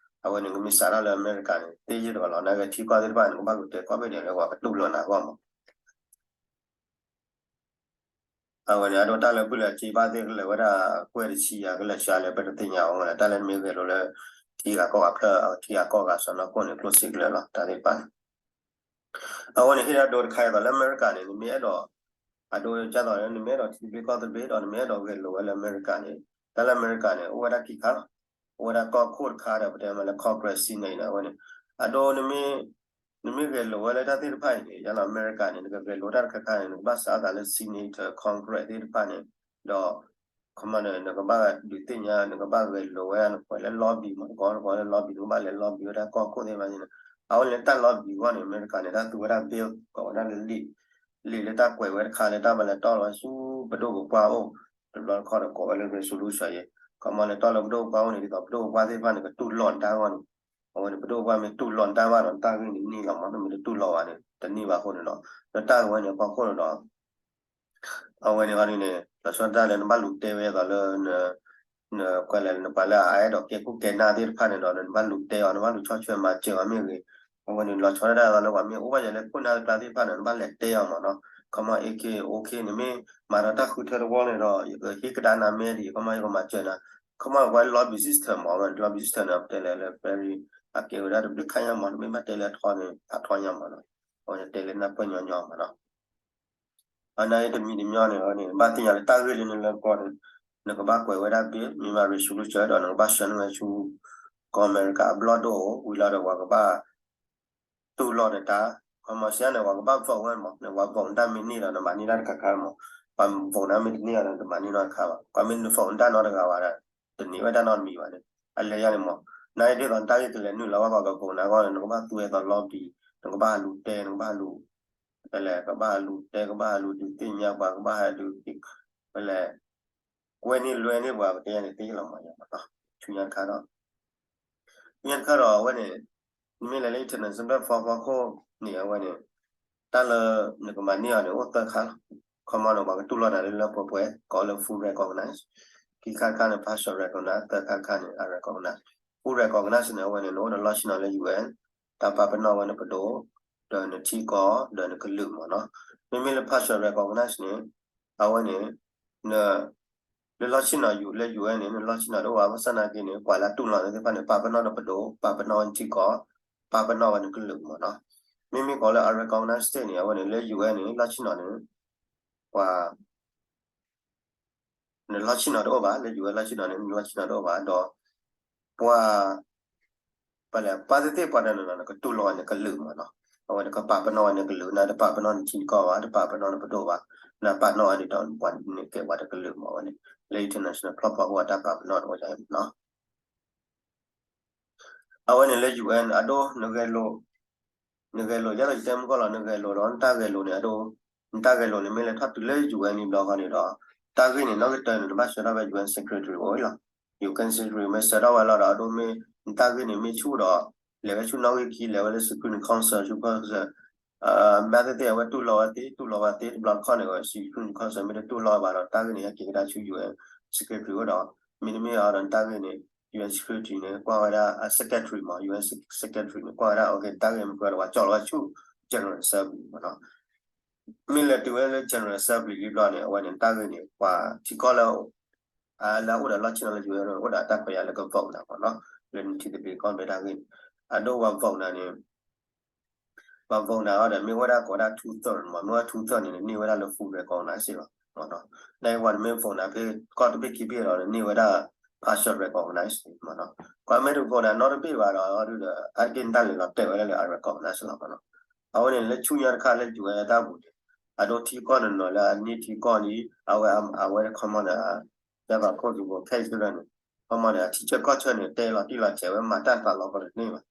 အဝဲန့ၣ် ကမ့ၢ်စးထီၣ်လၢအမဲရကၤန့ၣ် သ့ယဲၢ်တဂၤလီၤ နာ်က့ထံကီၢ်သ့ၣ်တဖၣ်န့ၣ် ကဘၣ်လူၤတဲကီၢ်ဖဲဒၣ်လၢပှၤကတူၢ်လိာ်နၤအဂီၢ်မး အဝဲန့ၣ် အဒိတၢ်လၢပုၢ်လၢစ့ဘၣ်သ့ၣ်ကလၢၤဝဲဒၣ် ကွဲၢ်တဆံယၤကလၢၤစှၤလဲၣ် ပတသ့ၣ်ညါအီၤဝဲ တၢ်လၢနမ့ၢ်ဂဲၤလိာ်လၢ ထံဂၤကီၢ်ဂၤဖျၢၣ် ထံဂၤကီၢ်ဂၤစီၤနီၢ်ခိၣ်န့ၣ် ကျိၣ်စ့ကလၢၤလီၤ တၢ်သ့ၣ်တဖၣ်န့ၣ် အဝဲန့ၣ်ဟ့ၣ်ဒၣ်ဒိတခါအသိးလၢအမဲရကၤန့ၣ် နမ့ၢ်အဲၣ်ဒိး အဒိဒ်သိးလၢနမ့ၢ်အဲၣ်ဒိးထံသဘျ့ကီၢ်သဘျ့ဒီး နမ့ၢ်အဲၣ်ဒိးဂဲၤလိာ်ဝဲလၢအမဲရကၤန့ၣ် တၢ်လၢအမဲရကၤန့ၣ် အိၣ်ဝဲဒၣ်ခံခါလီၤ. အိၣ်ဝဲဒၣ်ကီၢ်ခိၣ်တခါဒီး ပတဲမးလၢ Congress Senate န့ၣ် အဝဲန့ၣ် အဒိနမ့ၢ် နမ့ၢ်ဂဲၤလိာ်ဝဲလၢတၢ်သ့ၣ်တဖၣ်အံၤန့ၣ် ယလီၤအမဲရကၤန့ၣ် နကဂဲၤလိာ်တၢ်တခါခါန့ၣ် နကဘၣ်စးအသးလၢ Senator Congress သ့ၣ်တဖၣ်န့ၣ် ဒီး ခီမီန့ၣ် နကဘၣ်ဒုးသ့ၣ်ညါ နကဘၣ်ဂဲၤလိာ်ဝဲဒၣ်နကွဲးလၢ lobby မး တကီတကီလၢ lobby နကဘၣ်လဲၤ lobby ဝဲဒၣ်ကီၢ်ခိၣ်သ့ၣ်တဖၣ်န့ၣ် အဝဲလၢတၢ် lobby အဂီၢ်န့ၣ် အမဲရကၤန့ၣ် တၢ်သူဝဲဒၣ် bill ကိးဝဲဒၣ်လၢ လံာ် လံာ်လၢတၢ်ကွဲးဝဲတခါလၢတၢ်မၤလဲၤတီၢ်လီၤဆူပဒိၣ်ပပှၢ်အိၣ် တဘျီတခီၣ်ဒီးကိးဝဲလၢ resolution ယဲ ခီမီလဲၤတီၢ်လၢပဒိၣ်ပပှၢ်အိၣ်န့ၣ် ဒ်သိးပဒိၣ်ပပှၢ်သ့ၣ်တဖၣ်န့ၣ် ကတူၢ်လိာ်နတၢ်အဂီၢ်န့ၣ် အဝဲန့ၣ် ပဒိၣ်ပပှၢ်မ့ၢ်တူၢ်လိာ်နတၢ်ဘၣ်ဒီး နတၢ်ဂ့ၢ်န့ၣ်န့ၢ်လီၤမး နမ့ၢ်တတူၢ်လိာ်ဘၣ်န့ၣ် တန့ၢ်ဘၣ်အဃိန့ၣ်ဒီး လၢတၢ်ဂ့ၢ်ဝဲန့ၣ်အဖီခိၣ်န့ၣ်ဒီး အဝဲန့ၣ်ဟီဒ်န့ၣ် လီၤဆီဒၣ်တၢ်လၢနဘၣ်လူၤတဲဝဲအသိးလၢ နကွဲးလဲၣ် နပှၤလၢအအဲၣ်ဒိးကဲခိၣ်ကဲနၢ်သ့ၣ်တဖၣ်န့ၣ်ဒီး နဘၣ်လူၤတဲအီၤ နဘၣ်လူၤဆီၣ်ထွဲမၤစၢၤအီၤမ့ၢ်ဂ့ၤ အဝဲန့ၣ် လီၤဆီဒၣ်တၢ်အသိးလၢပှၤမ့ၢ်အိၣ်ဘၣ်ယဲလၢခိၣ်နၢ်တကျါသ့ၣ်တဖၣ်န့ၣ် နဘၣ်လဲၤတဲအီၤမးနီၤ ခီမီ AK OK နမ့ၢ်မၤဒီးတၢ်ဃုထၢတဝီန့ၣ်ဒီး ယကဟ့ၣ်ကဒါနၤမဲဒ် ခီမီ ယကမၤစၢၤနၤ ခီမီ ပှၤ lobby system မး အဝဲ lobby system န့ၣ် ပတဲလဲၣ်လၢ very အကဲဝဲဒၣ်တဘျုးခါညါမး နမ့ၢ်ဘၣ်တဲလၢအထီန့ၣ် အထီညါမးနီၤ အဝဲတဲလၢနၢ်ပၢၢ်ညီညီမးနီၤ အနာ်အံၤတမံၤတမံၤန့ၣ် အဝဲန့ၣ် ဘၣ်သ့ၣ်ညါလၢတၢ်ဂ့ၢ်လၢနလၢကီၢ်န့ၣ် နကဘၣ်ကွဲးဝဲဒၣ် bill မ့ၢ်ဘၣ် resolution ဒီးနကဘၣ်ဆှၢန့ၢ်ဝဲဆူ ကီၢ်အမဲရကၤအဘျီၣ်ဒိၣ်ဝံၤလီၤဒီးပှၤကဘၣ် တူၢ်လိာ်နတၢ် ခီမီစံးန့ၣ် ပှၤကဘၣ် vote ဝဲမး နပှၤ vote နတၢ်မ့ၢ်န့ၢ်ဒီးနမၤန့ၢ်တၢ်တခါခါမး ပှၤ vote နတၢ်မ့ၢ်တန့ၢ်ဒီးနတမၤန့ၢ်နီတခါဘၣ် ပှၤမ့ၢ် vote နတၢ်နီတဂၤဘၣ်ဒီး တန့ၢ်ဝဲတၢ်နီတမံၤဘၣ်န့ၣ် အလဲၤယါန့ၣ်မး နာ်အံၤဒ်သိးနတၢ်ဂ့ၢ်ကလဲၤနုာ်လီၤဘၣ်ပှၤက vote နၤအဂီၢ်န့ၣ် နကဘၣ်သူဝဲအသိး lobby နကဘၣ်ဟးလူၤတဲ နကဘၣ်ဟးလူၤ ဖဲလဲၣ် ကဘၣ်ဟးလူၤတဲ ကဘၣ်ဟးလူၤဒုးသ့ၣ်ညါပှၤ ကဘၣ်ဟးဒုး ဖဲလဲၣ် ကွဲန့ၢ်လွဲန့ၢ်ပှၤ ပတဲယါန့ၣ်သ့လီၤမး ယါမးနီၤ ဆူညါတခါဒီး ဆူညါတခါဒီးအဝဲန့ၣ် နမ့ၢ်လဲၤလၢ international platform ဖီခိၣ်န့ၣ် အဝဲန့ၣ် တၢ်လၢနကမၤန့ၢ်အီၤန့ၣ် အိၣ်သၢခါလီၤ ခီမီန့ၣ် ပှၤကတူၢ်လိာ်နၤလၢလၢပှဲၤပှဲၤ ကိးလၢ full recognize ခံခါတခါန့ၣ် partial recognize သၢခါတခါန့ၣ် unrecognized full recognize န့ၣ် အဝဲန့ၣ် နအိၣ်ဒီးလီၢ်ဆ့ၣ်နီၤလၢ UN တၢ်ပာ်ပနီၣ်ဝဲနပဒိၣ် ဒီးနထံကီၢ် ဒီးနကလုာ်မးနီၤ မ့မ့ၢ်လၢ partial recognize န့ၣ် အဝဲန့ၣ် န လၢလီၢ်ဆ့ၣ်နီၤယူၤ လၢ ယူၣ်အဲၣ်န့ၣ် နလီၢ်ဆ့ၣ်နီၤတအိၣ်ဘၣ် ဘၣ်ဆၣ်သနာ်က့န့ၣ် ပှၤလၢအတူၢ်လိာ်နၤသ့ၣ်တဖၣ်န့ၣ် ပာ်ပနီၣ်နပဒိၣ် ပာ်ပနီၣ်နထံကီၢ် ပာ်ပနီၣ်ဝဲနကလုာ်မ့ၢ်နီၤ. မ့မ့ၢ်ကီးလၢ unrecognized state န့ၣ် အဝဲန့ၣ် လၢ ယူၣ်အဲၣ်န့ၣ် လီၢ်ဆ့ၣ်နီၤန့ၣ် ပှၤ နလီၢ်ဆ့ၣ်နီၤတအိၣ်ဘၣ် လၢ ယူၣ်အဲၣ် လီၢ်ဆ့ၣ်နီၤန့ၣ် နလီၢ်ဆ့ၣ်နီၤတအိၣ်ဘၣ် ဒီး ပှၤ ပှၤလဲၣ် ပှၤသ့ၣ်သ့ၣ်ပှၤတနီၤနီၤ နကတူၢ်လိာ်နကလုာ်မ့ၢ်နီၤ. အဝဲနကပာ်ပနီၣ်ဝဲနကလုာ် နတပာ်ပနီၣ်နထံကီၢ်ဘၣ် တပာ်ပနီၣ်နပဒိၣ်ဘၣ် နပာ်ပနီၣ်ဝဲဒ်ဒီး ပှၤန့ၣ်ကဲပှၤတကလုာ်မ့ၢ်ဝဲန့ၣ် လၢ international ဖျီၣ်ဖျီၣ်အိၣ်အတၢ်ပာ်ပနီၣ်တအိၣ်ဒ်အံၤမ့ၢ်နီၤ. အဝဲန့ၣ်လၢ ယူၣ်အဲၣ် အဒိ နဂဲၤလိာ် နဂဲၤလိာ် ယဲဒ်သိးယတဲမုၢ်ကီၢ်လီၤ နဂဲၤလိာ်ဒီး နတၢ်ဂဲၤလိာ်န့ၣ် အဒိ နတၢ်ဂဲၤလိာ်န့ၣ် မ့ၢ်လဲၤထီၣ်တုၤလၢ ယူၣ်အဲၣ် န့ၣ်ဘျီဃီန့ၣ်ဒီး တၢ်ဂ့ၢ်န့ၣ် နီၢ်ကတၢၢ်န့ၣ် နဘၣ်ဆှၢထီၣ်ဝဲ ယူၣ်အဲၣ် secretary အိၣ်လီၤ. UN secretary မ့ၢ်ဆှၢထီၣ်ဝဲလီၤဒီး အဒိမ့ၢ် နတၢ်ဂ့ၢ်န့ၣ် မ့ၢ်ဆူၣ်ဒီး လဲၤဝဲဆူနီၣ်ဂံၢ်ခံ လဲၤဝဲလၢ Security Council, Security Council ဘၣ်သ့ၣ်သ့ၣ် အဝဲတူၢ်လိာ်ဝဲသ့ တူၢ်လိာ်ဝဲသ့ တဘျီတခီၣ်န့ၣ် Security Council မ့ၢ်တတူၢ်လိာ်ဘၣ်ဒီး တၢ်ဂ့ၢ်န့ၣ် ဟဲက့ၤကဒါဆူ UN secretary အိၣ်ဒီး မ့တမ့ၢ်အီၤဒီး နတၢ်ဂ့ၢ်န့ၣ် UN security န့ၣ် ကွၢ်ဝဲဒၣ် secretary မ့ၢ် UN secretary န့ၣ် ကွၢ်ဝဲဒၣ် တၢ်ဂ့ၢ်မ့ၢ်ကွဲဒီး ပှၤကၠီၣ်လီၤဝဲဆူ General Assembly မ့ၢ်နီၤ. မ့ၢ်လဲၤတုၤဝဲလၢ General Assembly လံဘျီန့ၣ် အဝဲန့ၣ် တၢ်ဂ့ၢ်န့ၣ် ပှၤထံကီၢ်လၢ လၢအအိၣ်ဒီးလီၢ်ဆ့ၣ်နီၤလၢ UN န့ၣ် အိၣ်ဒီးတၢ်ခွဲးယာ်လၢက vote နၤမ့ၢ်နီၤ လၢနထံသဘျ့ကီၢ်သဘျ့တၢ်ဂ့ၢ်န့ၣ် အဒိပှၤ vote နၤန့ၣ် ပှၤ vote နၤအီၤဒီး မ့ၢ်ဝဲဒၣ်ကိးဝဲဒၣ် two third မ့ၢ် မ့ၢ်ဝဲ two third န့ၣ် နန့ၢ်ဝဲဒၣ်လၢ full recognize စ့ၢ်ကီးမ့ၢ်နီၤ. နဝဲနမ့ၢ် vote နၤဖဲ ကီၢ်တဘ့ၣ်ခံဘ့ၣ်ဒီး နန့ၢ်ဝဲဒၣ် partial recognize မ့ၢ်နီၤ. ကွၢ်မ့ၢ်တ vote နၤနီတဘ့ၣ်ဘၣ်ဒီး ဒုဒီး အါတက့ၢ်နတၢ်လဲၤလီၤတဲာ်ဝဲဒၣ်လၢ unrecognized လီၤမ့ၢ်နီၤ. အဝဲန့ၣ်လၢဆူညါတခါလၢ UN တၢ်ပူၤန့ၣ် အဒိထံကီၢ်နီၢ်နီၢ်လၢအန့ၢ်ထံကီၢ်လံ အဝဲ အဝဲ ခီမီန့ၣ် တၢ်ဘၣ်ခိၣ်သဘိ ခဲအံၤန့ၣ် ခီမီန့ၣ် အထံဆၢကီၢ်ဆၢန့ၣ် တဲလီၤတံၢ်လီၤဆဲးဝဲ မၤတၢ်သးလီၤပလိာ်တန့ၢ်ဘၣ်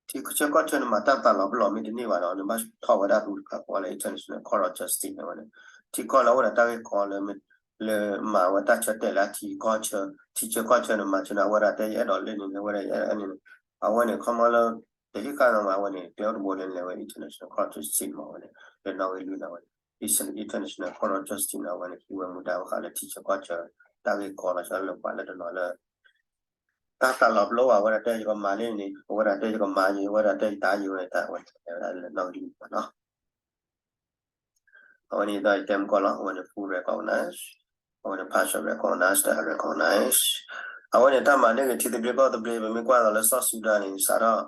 ထံဆၢကီၢ်ဆၢန့ၣ် မၤတၢ်သးလီၤပလိာ်မ့ၢ်တန့ၢ်ဘၣ်ဒီး နဘၣ်ထီၣ်ဝဲဒၣ်သူတခါဃီလၢ international court of justice န့ၣ်ဝဲန့ၣ် ထံကီၢ်လၢအအိၣ်ဒီးတၢ်ဂ့ၢ်ကီလၢ လၢမၤဝဲတၢ်ဆၢတဲာ်လၢအထံကီၢ်ဆၢ ထံဆၢကီၢ်ဆၢန့ၣ် မၤဆၢန့ၣ် အဝဲဒၣ်တဲယအဲၣ်ဒိးလဲၣ်န့ၣ် လဲၣ်ဝဲဒၣ်ယအဲၣ်ဒိးန့ၣ် အဝဲန့ၣ် ခီမီလၢ တဟ့ၣ်ဃာ်နီၤမး အဝဲန့ၣ် ကျဲအိၣ်တဘိန့ၣ် လဲၤဝဲ international court of justice မ့ၢ်ဝဲန့ၣ် လၢနီၣ်ဂံၢ်လွံၢ်န့ၣ်ဝဲန့ၣ် international court of justice န့ၣ် အဝဲန့ၣ် ဟံးဝဲမူဒါဝဲဃာ်လၢထံဆၢကီၢ်ဆၢ တၢ်ဂ့ၢ်ကီလီၤဆီလၢပှၤလၢတနီၤလၢ တၢ်သးလီၤပလိာ်ဘၣ် အဝဲဒၣ်တဲယကမၤလၢန့ၣ် အဝဲဒၣ်တဲယကမၤယံၤ အဝဲဒၣ်တဲယတၢ်ယံၤဝဲတၢ်ဝဲန့ၣ် တဲဝဲဒၣ်လၢနီၣ်ဂံၢ်လွံၢ်မ့ၢ်နီၤ. အဝဲန့ၣ်ဒီးယတဲမုၢ်ကီၢ်လီၤ အဝဲန့ၣ် full recognize အဝဲန့ၣ် partial recognize တၢ် recognize အဝဲန့ၣ်တၢ်မၤန့ၢ်ဂ့ၤထံသဘျ့ကီၢ်သဘျ့ ပမ့ၢ်ကွၢ်သိးလၢ South Sudan န့ၣ် စးထီၣ်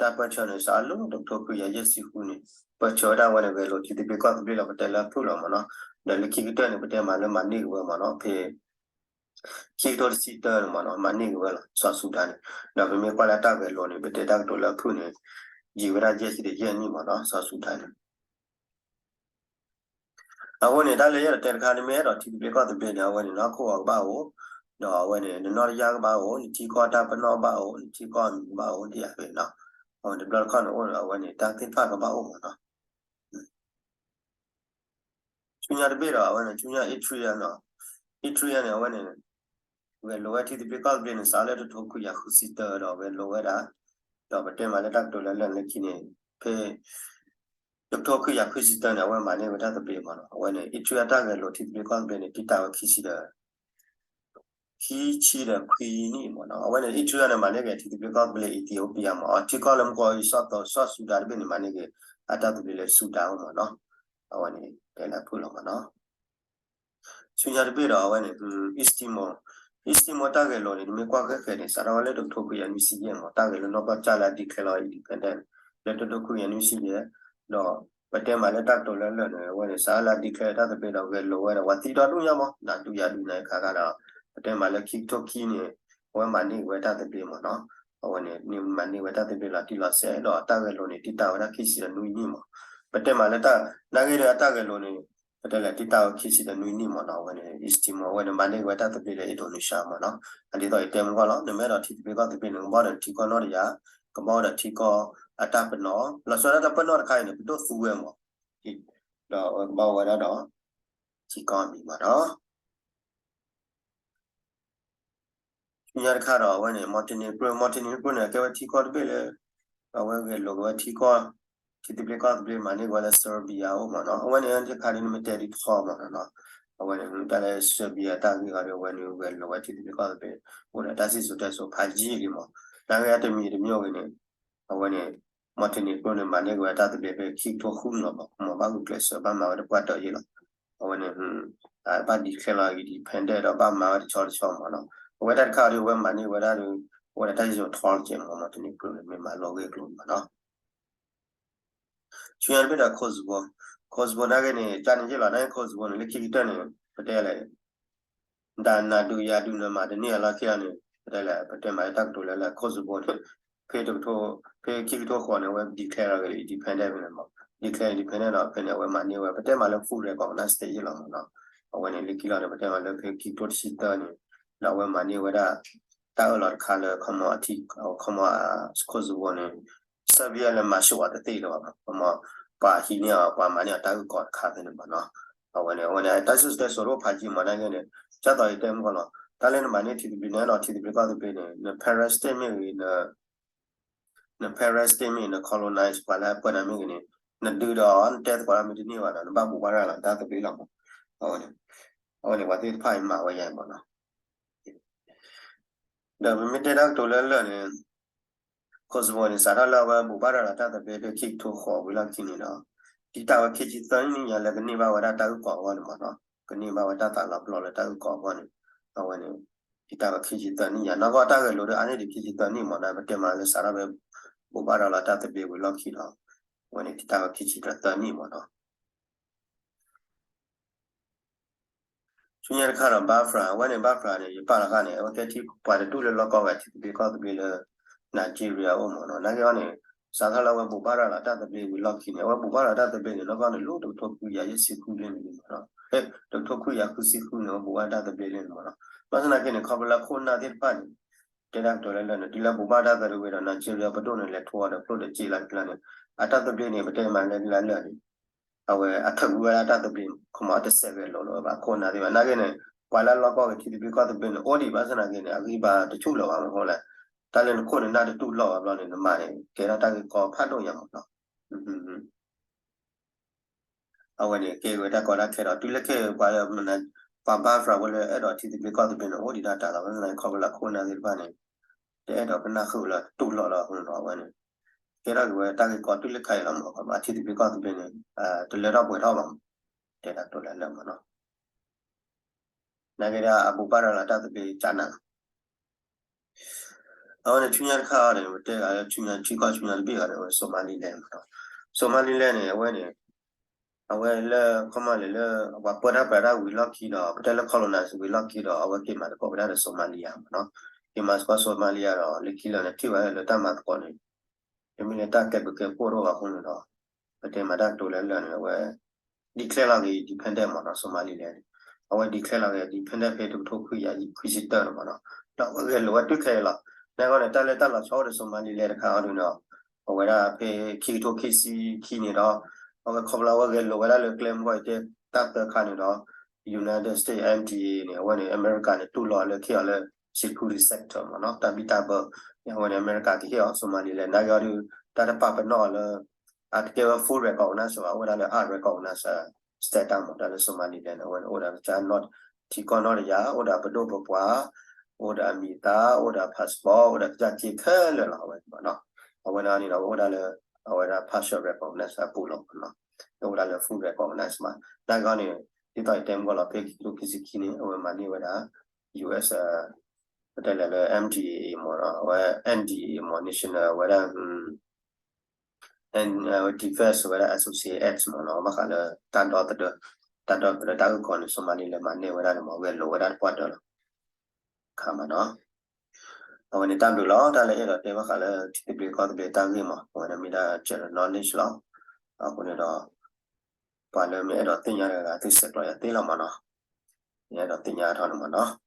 တၢ်ပၢၢ်ဆၢန့ၣ် စးလၢတကထိခွံကယၤယဲၢ်ဆံဃုန့ၣ် ပၢၢ်ဆၢဝဲဒၣ်ဝဲန့ၣ် ဂဲၤလိာ်ထံသဘျ့ကီၢ်သဘျ့လီၤ ပတဲလၢအဖုၣ်လီၤမ့ၢ်နီၤ. ဒီးလၢခံကတၢၢ်န့ၣ် ပတဲမးလၢမၤန့ၢ်က့ၤဝဲမ့ၢ်နီၤ ဖဲ ခံကထိတဆံတၢန့ၣ်မ့ၢ်နီၤ မၤန့ၢ်က့ၤဝဲလီၤ South Sudan န့ၣ် ဒီးပမ့ၢ်ကွၢ်လၢတၢ်ဂဲၤလိာ်န့ၣ် ပတဲတၢ်ကတိၤလၢအဖုၣ်န့ၣ် ယံာ်ဝဲဒၣ်ယဲၢ်ဆံဒီးယဲၢ်နံၣ်မ့ၢ်နီၤ South Sudan န့ၣ် အဃိန့ၣ် တၢ်လၢယအဲၣ်ဒိးတဲတခါ နမ့ၢ်အဲၣ်ဒိးထံသဘျ့ကီၢ်သဘျ့န့ၣ် အဝဲန့ၣ် နီၢ်ခိၣ်အီၤကဘၣ်အိၣ်, ဒီးအဝဲန့ၣ် နနီၢ်တယၢ်ကဘၣ်အိၣ်, နထံကီၢ်တၢ်ပနီၣ်ကဘၣ်အိၣ်, နထံကီၢ်အမံၤကဘၣ်အိၣ် ဒ်အံၤန့ၣ်နီၤ. အဝဲန့ၣ် တဘျီတခီၣ်န့ၣ်အိၣ်ဒီး အဝဲန့ၣ် တၢ်သ့ၣ်တဖၣ်ကဘၣ်အိၣ်မ့ၢ်နီၤ. ဆူညါတဘ့ၣ်ဒီး အဝဲန့ၣ် ဆူညါ Eritrea နီၤ, Eritrea န့ၣ် အဝဲန့ၣ် ဂဲၤလိာ်ဝဲထံသဘျ့ကီၢ်သဘျ့န့ၣ် စးလၢတကထိခွံကယၤဃုဆံတၢဒီး ဂဲၤလိာ်ဝဲဒၣ်, ဒီးပတဲမးလၢတၢ်ကတိၤလၢလၢာ်လၢခံန့ၣ် ဖဲ တကထိခွံကယၤခွံဆံတၢန့ၣ် အဝဲမၤန့ၢ်ဝဲတၢ်သဘျ့မ့ၢ်နီၤ. အဝဲန့ၣ် Eritrea တၢ်ဂဲၤလိာ်ထံသဘျ့ကီၢ်သဘျ့န့ၣ် တံာ်တာ်ဝဲခံဆံဒီး ခံဆံဒီးခွံနံၣ်မ့ၢ်နီၤ. အဝဲန့ၣ် Eritrea န့ၣ် မၤန့ၢ်က့ၤထံသဘျ့ကီၢ်သဘျ့ Ethiopia မ့ၢ် ထံကီၢ်လၢမူကီၢ် South Sudan တဘ့ၣ်န့ၣ် မၤန့ၢ်က့ၤအတၢ်သဘျ့လၢ Sudan မ့ၢ်နီၤ. အဝဲန့ၣ် တဲလၢအဖုၣ်လီၤမ့ၢ်နီၤ. ဆူညါတဘ့ၣ်ဒီး အဝဲန့ၣ် East Timor, East Timor တၢ်ဂဲၤလိာ်န့ၣ် နမ့ၢ်ကွၢ်ဃဲဃဲန့ၣ် စးထီၣ်ဝဲလၢတကထိခွံကယၤနွံဆံယဲၢ်မ့ၢ် တၢ်ဂဲၤလိာ်နီၢ်ကီၢ်စၢ်လၢအ declare လီၤ independent လၢတကထိခွံကယၤနွံဆံယဲၢ်, ဒီးပတဲမးလၢတၢ်ကတိၤလၢလၢာ်န့ၣ် အဝဲန့ၣ် စးလၢအ declare တၢ်သဘျ့ဒီး ဂဲၤလိာ်ဝဲဒီး ပှၤသံဒီဒူၣ်ညါမ့ၢ် နၤဒုးယၤဒုးနၤခါခါဒီး ပတဲမးလၢခံကထိခံန့ၣ် အဝဲမၤန့ၢ်ဝဲတၢ်သဘျ့မ့ၢ်နီၤ. အဝဲန့ၣ် မၤန့ၢ်ဝဲတၢ်သဘျ့လီၤတံၢ်လီၤဆဲး ဒီးတၢ်ဂဲၤလိာ်န့ၣ် တံာ်တာ်ဝဲဒၣ်ခံဆံဒီးနွံနံၣ်မ့ၢ်နီၤ. ပတဲမးလၢတၢ် နာ်ဂ့ၤဒီးတၢ်ဂဲၤလိာ်န့ၣ် ပတဲလဲၣ် တံာ်တာ်ဝဲခံဆံဒီးနွံနံၣ်မ့ၢ်နီၤ. အဝဲန့ၣ် East Timor အဝဲန့ၣ် မၤန့ၢ်ဝဲတၢ်သဘျ့လၢ Indonesia မ့ၢ်နီၤ. အဒ်သိးယတဲမုၢ်ကီၢ်လီၤ နမ့ၢ်အဲၣ်ဒိးထံသဘျ့ကီၢ်သဘျ့န့ၣ် ကဘၣ်ဒီးထံကီၢ်နီၢ်တယၤ, ကဘၣ်ဒီးထံကီၢ်အတၢ်ပနီၣ်, လီၤဆီဒၣ်တၢ်ပနီၣ်တခါအံၤန့ၣ် ပဒိၣ်သူဝဲမ့ၢ် ဒီးအဝဲကဘၣ်ဝဲဒၣ်ဒီး ထံကီၢ်အမံၤမ့ၢ်နီၤ. ဆူညါတခါဒီးအဝဲန့ၣ် Montenegro, Montenegro န့ၣ် အကဲဝဲထံကီၢ်တဘ့ၣ်လၢ အဝဲဂဲၤလိာ်က့ၤဝဲထံကီၢ် ထံသဘျ့ကီၢ်သဘျ့မၤန့ၢ်က့ၤဝဲလၢ Serbia အိၣ်မ့ၢ်နီၤ. အဝဲန့ၣ်တခါဒ်နမ့ၢ်တဲဒ်ထီမ့ၢ်နီၤ. အဝဲန့ၣ် တၢ်လၢ Serbia တၢ်ဂ့ၢ်အီၤဒီး အဝဲန့ၣ်ဂဲၤလိာ်ဝဲထံသဘျ့ကီၢ်သဘျ့ အိၣ်ဒီးတၢ်စံၣ်စိၤတဲစိၤဖးယံာ်လံမ့ၢ်. နာ်ဂ့ၤအတမံၤတမံၤအိၣ်ဂ့ၤန့ၣ် အဝဲန့ၣ် Montenegro န့ၣ် မၤန့ၢ်က့ၤဝဲတၢ်သဘျ့ဖဲခံကထိဃုနီၤမ့ၢ် မ့ၢ်ဘၣ်ဂုာ်ကျဲးစၢးဘၣ်မၤဝဲတပှၢ်တၢၢ်ယံာ်လီၤ. အဝဲန့ၣ် ဘၣ် declare လီၤ independent ဒီးဘၣ်မၤဝဲတဆီတဆီမ့ၢ်နီၤ. အဝဲတၢ်တခါအံၤဒ်အဝဲမၤန့ၢ်ဝဲဒၣ်ဒီး အဝဲဒၣ်တၢ်စံၣ်စိၤထီတကဲးမ့ၢ်မ့ၢ်တနံၤကျိၤန့ၣ် မ့ၢ်မၤလီၤဂ့ၢ်ကျိၤမ့ၢ်နီၤ. ဆူညါတဘ့ၣ်ဒီး Kosovo, Kosovo နာ်က့န့ၣ် ကန့ၣ်ယ့ၣ်လီၤ နာ်က့ Kosovo န့ၣ် လၢခံကတၢၢ်န့ၣ် ပတဲလဲၣ် ဒ်နၤဒုးယၤဒုးနမၤတန့ၢ်အလီၢ်ခံလီၤန့ၣ် ပတဲလဲၣ် ပတဲမးလၢတၢ်ကတိၤလၢလၢ Kosovo န့ၣ် ဖဲတကထိ ဖဲခံကထိဃိးန့ၣ် အဝဲ declare လီၤက့ၤလၢ independent ဖဲန့ၣ်မ့ၢ် declare independent ဒီးဖဲန့ၣ် အဝဲမၤန့ၢ်ဝဲ ပတဲမးလၢ full recognize state ယ့ၣ်လီၤမ့ၢ်နီၤ. အဝဲန့ၣ်လၢခံလီၤန့ၣ် ပတဲမးလၢဖဲခံကထိတဆံသၢန့ၣ် ဒီးအဝဲမၤန့ၢ်ဝဲဒၣ် တၢ်အၢၣ်လီၤတခါလၢ ခီမီ ခီမီ Kosovo န့ၣ် Serbia လၢမၤဆူၣ်အီၤတသ့လၢၤဘၣ်မ့ၢ် ခီမီ ပှၤဟံးန့ၢ်အီၤ ပှၤမၤန့ၢ်အီၤတၢ်အုၣ်ကီၤတခါဖဲန့ၣ်မ့ၢ်နီၤ. အဝဲန့ၣ် အဝဲန့ၣ် တၢ်စံၣ်စိၤတဲစိၤဒိၣ်ဖးယံာ်မ့ၢ်နာ်က့န့ၣ် ဒ်သိးယတဲမုၢ်ကီၢ်လီၤ တၢ်လၢနမၤန့ၢ်ထံသဘျ့ နအဲၣ်ဒိးထံသဘျ့ကီၢ်သဘျ့န့ၣ် န parent state မ့ၢ်ဂ့ၤ န parent state မ့ၢ်ဂ့ၤ န colonize ပှၤလၢအပၢနၤမ့ၢ်ဂ့ၤန့ၣ် နဒုးဒီးအီၤ နတဲသကိးတၢ်မ့ၢ်တန့ၢ်ဘၣ်ဒီး နဘၣ်ဘိးဘၣ်ရၤလီၤတၢ်သဘျ့လီၤမ့ၢ်. အဝဲန့ၣ် အဝဲန့ၣ် ပှၤသ့ၣ်တဖၣ်အံၤမၤဝဲယါအံၤမ့ၢ်နီၤ. ဒီးပမ့ၢ်တဲတၢ်ကတိၤလၢလၢာ်န့ၣ် Kosovo န့ၣ် စးထီၣ်လၢအဝဲဘိးဘၣ်ရၤလီၤတၢ်သဘျ့လၢခံကထိဃိးဝံၤလီၢ်ခံန့ၣ်ဒီး တံာ်တာ်ဝဲခံဆံသၢနံၣ်ညါလၢကန့ၢ်ဘၣ်ဝဲဒၣ်တၢ်အုၣ်ကီၤအဂီၢ်န့ၣ်မ့ၢ်နီၤ. ကန့ၢ်ဘၣ်ဝဲတၢ်သးလီၤပျီလၢတၢ်အုၣ်ကီၤအဂီၢ်န့ၣ် အဝဲန့ၣ် တံာ်တာ်ဝဲခံဆံသၢနံၣ်ညါ နီၢ်ကီၢ်တၢ်ဂဲၤလိာ်ဒီးအါန့ၢ်ဒံးခံဆံသၢနံၣ်မ့ၢ်နီၤ ပတဲမးလၢစးထီၣ်ဖဲ ဘိးဘၣ်ရၤလီၤတၢ်သဘျ့ဝံၤလီၢ်ခံဒီး အဝဲန့ၣ် တံာ်တာ်ဝဲခံဆံသၢနံၣ်မ့ၢ်နီၤ. ဆူညါတခါဒီး Biafra အဝဲန့ၣ် Biafra န့ၣ် ယပာ်လီၤဃာ်န့ၣ် အဝဲကဲထံပှၤတဒူၣ်လၢလီၢ်ကီၢ်ဝဲထံသဘျ့ကီၢ်သဘျ့လၢ Nigeria အိၣ်မ့ၢ်နီၤ. နာ်က့အီၤန့ၣ် စးထီၣ်လၢအဝဲဘိးဘၣ်ရၤလီၤတၢ်သဘျ့ဝံၤလီၢ်ခံန့ၣ် အဝဲဘိးဘၣ်ရၤတၢ်သဘျ့န့ၣ် နီၢ်ကီၢ်န့ၣ် လၢတကထိခွံကယၤယဲၢ်ဆံဃုလံန့ၣ်မ့ၢ်နီၤ. တကထိခွံကယၤဃုဆံဃုန့ၣ် အဝဲဘိးဘၣ်တၢ်သဘျ့လံန့ၣ်မ့ၢ်နီၤ. ဘၣ်ဆၣ်သနာ်က့န့ၣ် ခီဖျိလၢခိၣ်နၢ်သ့ၣ်တဖၣ်န့ၣ် တဲတၢ်ကတိၤလၢလၢာ်န့ၣ် တုၤလၢဘိးဘၣ်တၢ်သဘျ့ဝံၤဒီး Nigeria ပဒိၣ်န့ၣ် လဲၤထူအီၤဒီးကျိၣ်ဒီးစ့လၢ်ကျါန့ၣ် အတၢ်သဘျ့န့ၣ် ပတဲမးလၢလၢာ်န့ၣ် အဝဲအထုးကွံာ်ဝဲဒၣ်တၢ်သဘျ့ ခီမီတစဲးဂဲၤလိာ်လၢၤဘၣ်ခိၣ်နၢ်သ့ၣ်ဘၣ်. နာ်က့န့ၣ် ပှၤလၢလီၢ်ကီၢ်ဂ့ၤထံသဘျ့ကီၢ်သဘျ့န့ၣ် အိၣ်ဒံးဘၣ်ဆၣ်သနာ်က့န့ၣ် အဂံၢ်ဘါတဆူၣ်လၢၤဘၣ်မ့ၢ်ဃိလဲၣ်. တၢ်လၢနခိၣ်နနၢ်တတူၢ်လိာ်ဘၣ်ဘျီန့ၣ် နမၤန့ၣ် ကဲထီၣ်တၢ်ဂ့ၢ်ကီဖးဒိၣ်ညါမ့ၢ်နီၤ. အဝဲန့ၣ် ကဲဝဲတၢ်ကီတၢ်ခဲဒီး တုၤလၢခဲအံၤ ပှၤလၢ ပှၤ Biafra ဝဲလၢအဲၣ်ဒိးထံသဘျ့ကီၢ်သဘျ့န့ၣ် အိၣ်ဒံးတၢ်တၢ်လီၤ. ဘၣ်ဆၣ်သနာ်က့ခီဖျိလၢခိၣ်နၢ်သ့ၣ်တဖၣ်န့ၣ် တအဲၣ်ဒိးကနၣ်ဃုာ်လၢတူၢ်လိာ်လၢအဃိန့ၣ်ဒီး အဝဲန့ၣ် ကဲထီၣ်က့ၤဝဲတၢ်ဂ့ၢ်ကီတုၤလၢခဲအံၤလီၤမ့ၢ် ပှၤထံသဘျ့ကီၢ်သဘျ့န့ၣ် တလၢထီၣ်ပှဲၤထီၣ်ဘၣ်မ့ၢ် တဲတၢ်ကတိၤလၢလၢာ်မ့ၢ်နီၤ. နာ်က့ဒၣ်အဘိးဘၣ်ရၤလီၤတၢ်သဘျ့ကနၣ်လီၤ. အဝဲန့ၣ်ဆူညါတခါအံၤန့ၣ် ပတဲဂၤလၢဆူညါထံကီၢ်ဆူညါတဘ့ၣ်ဂၤန့ၣ် အဝဲ Somaliland မ့ၢ်နီၤ. Somaliland န့ၣ် အဝဲန့ၣ် အဝဲလၢ ခီမီလဲၣ်လၢ ပှၤပၢတၢ်ပြးတၢ်ဝံၤလီၢ်ခံဒီး ပတဲလၢ colonize ဝံၤလီၢ်ခံဒီး အဝဲက့ၤမၤသကိးဝဲဒၣ်ဒီး Somalia မ့ၢ်နီၤ. က့ၤမၤသကိး Somalia ဒီး လၢခံလၢာ်န့ၣ် ထံၣ်ဝဲလၢတၢ်မၤသကိးန့ၣ် တမ့ၢ်လၢတၢ်ကဲဘျုးကဲဖှိၣ်တအိၣ်ဘၣ်အဃိန့ၣ်ဒီး ပတဲမၤတၢ်ကတိၤလၢလၢာ်န့ၣ် အဝဲ declare လီၤက့ၤ independent မ့ၢ်နီၤ Somaliland န့ၣ် အဝဲ declare လီၤက့ၤ independent ဖဲတကထိခွံကယၤခွံဆံတၢန့ၣ်မ့ၢ်နီၤ ဒီးအဝဲဂဲၤလိာ်ဝဲတုၤခဲအံၤလီၤ. နာ်က့န့ၣ် တၢ်လၢတၢ်လီၤဆီအိၣ်ဒီး Somaliland တခါအံၤဒုးန့ၣ် အဝဲဒၣ်ဖဲခံကထိခံဆံခံန့ၣ်ဒီး အဝဲခီဖျိအဝဲဂဲၤလိာ်ဝဲဒၣ်လၢကျဲမုၢ်ဂီၢ်အံၤတဲတၢ်သၢခါန့ၣ်ဒီး United States M T A န့ၣ် အဝဲန့ၣ် အမဲရကၤန့ၣ် တူၢ်လိာ်လၢခံအီၤလၢ security sector မ့ၢ်နီၤ တၢ်ဘံၣ်တၢ်ဘၢ အဝဲန့ၣ် အမဲရကၤကဟ့ၣ်အီၤ Somaliland နာ်က့အီၤဒုး တၢ်တပာ်ပနီၣ်အီၤလၢ အတကဲဝဲ full recognize ဘၣ် အိၣ်ဝဲဒၣ်လၢ unrecognized status မ့ၢ် တၢ်လၢ Somaliland န့ၣ် အဝဲန့ၣ်အိၣ်ဒီးကစၢ်နီၢ် ထံကီၢ်နီၢ်တယၢ် အိၣ်ဒီးပဒိၣ်ပပှၢ် အိၣ်ဒီးအမံၤအသၣ် အိၣ်ဒီး passport အိၣ်ဒီးကစၢ်စ့ခဲလၢာ်လီၤ အဝဲန့ၣ်မ့ၢ်နီၤ အဝဲန့ၣ်န့ၣ်ဒီး အိၣ်ဝဲဒၣ်လၢ အဝဲဒၣ် partial recognize အပူၤလီၤမ့ၢ်နီၤ တအိၣ်ဝဲဒၣ်လၢ full recognize ဘၣ် နာ်က့န့ၣ် ဒ်သိးယတဲမုၢ်ဂီၢ်လီၤ ဖဲခံကထိခံဆံခံန့ၣ် အဝဲမၤန့ၢ်ဝဲဒၣ် U S ပတဲလဲၣ်လၢ M T A မ့ၢ်နီၤ အဝဲ N D A မ့ၢ် National ဝဲဒၣ် defense ဝဲဒၣ် Associate Acts မ့ၢ်နီၤ ဘၣ်ဃးလၢ တၢ်ဒီသဒၢ တၢ်ဒီသဒၢတၢ်အုၣ်ကီၤန့ၣ် Somaliland မၤန့ၢ်ဝဲဒၣ်န့ၣ်မ့ၢ် ဂဲၤလိာ်ဝဲဒၣ်တပှၢ်တၢၢ်လီၤ ခါမ့ၢ်နီၤ အဝဲန့ၣ်တၢ်ဘျုးလီၤ တၢ်လၢအဲၣ်ဒိးတဲဘၣ်ဃးလၢ ထံသဘျ့ကီၢ်သဘျ့တၢ်ဂ့ၢ်မ့ၢ် အဝဲန့ၣ်မ့ၢ်ဒၣ် general knowledge လီၤ အဃိန့ၣ်ဒီး ပှၤလၢမ့ၢ်အဲၣ်ဒိးသ့ၣ်ညါတဂၤဂၤ သုဆဲးကျိးယၤသ့လီၤမ့ၢ်နီၤ မ့ၢ်အဲၣ်ဒိးသ့ၣ်ညါထီၣ်န့ၣ်မ့ၢ်နီၤ